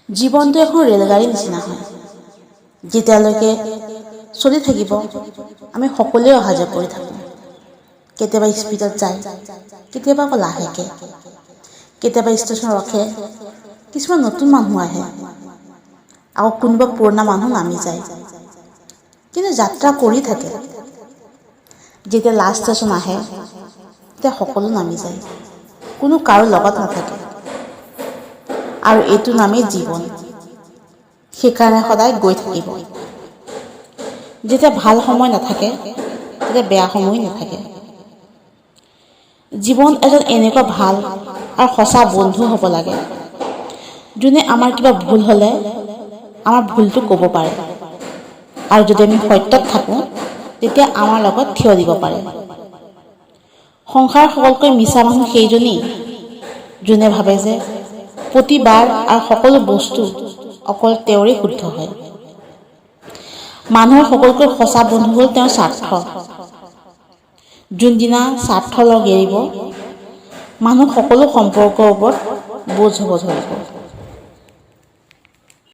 জীৱনটো এখন ৰেলগাড়ীৰ নিচিনা হয়। যেতিয়ালৈকে চলি থাকিব, আমি সকলোৱে অহা যোৱা কৰি থাকোঁ। কেতিয়াবা স্পীডত যায়, কেতিয়াবা আকৌ লাহেকৈ। কেতিয়াবা ষ্টেচন ৰখে, কিছুমান নতুন মানুহ আহে, আকৌ কোনোবা পুৰণা মানুহ নামি যায়, কিন্তু যাত্ৰা কৰি থাকে। যেতিয়া লাষ্ট ষ্টেচন আহে, তেতিয়া সকলো নামি যায়, কোনো কাৰো লগত নাথাকে। আৰু এইটো নামেই জীৱন। সেইকাৰণে সদায় গৈ থাকিব। যেতিয়া ভাল সময় নাথাকে, তেতিয়া বেয়া সময়ো নাথাকে। জীৱন এজন এনেকুৱা ভাল আৰু সঁচা বন্ধু হ'ব লাগে, যোনে আমাৰ কিবা ভুল হ'লে আমাৰ ভুলটো ক'ব পাৰে আৰু যদি আমি সত্যত থাকোঁ, তেতিয়া আমাৰ লগত থিয় দিব পাৰে। সংসাৰৰ সকলোতকৈ মিছা মানুহ সেইজনেই, যোনে ভাবে যে প্ৰতিবাৰ আৰু সকলো বস্তু অকল তেওঁৰেই শুদ্ধ হয়। মানুহৰ সকলোতকৈ সঁচা বন্ধু হ'ল তেওঁৰ স্বাৰ্থ। যোনদিনা স্বাৰ্থ লগ এৰিব, মানুহ সকলো সম্পৰ্কৰ ওপৰত বোজ হ'ব ধৰিব।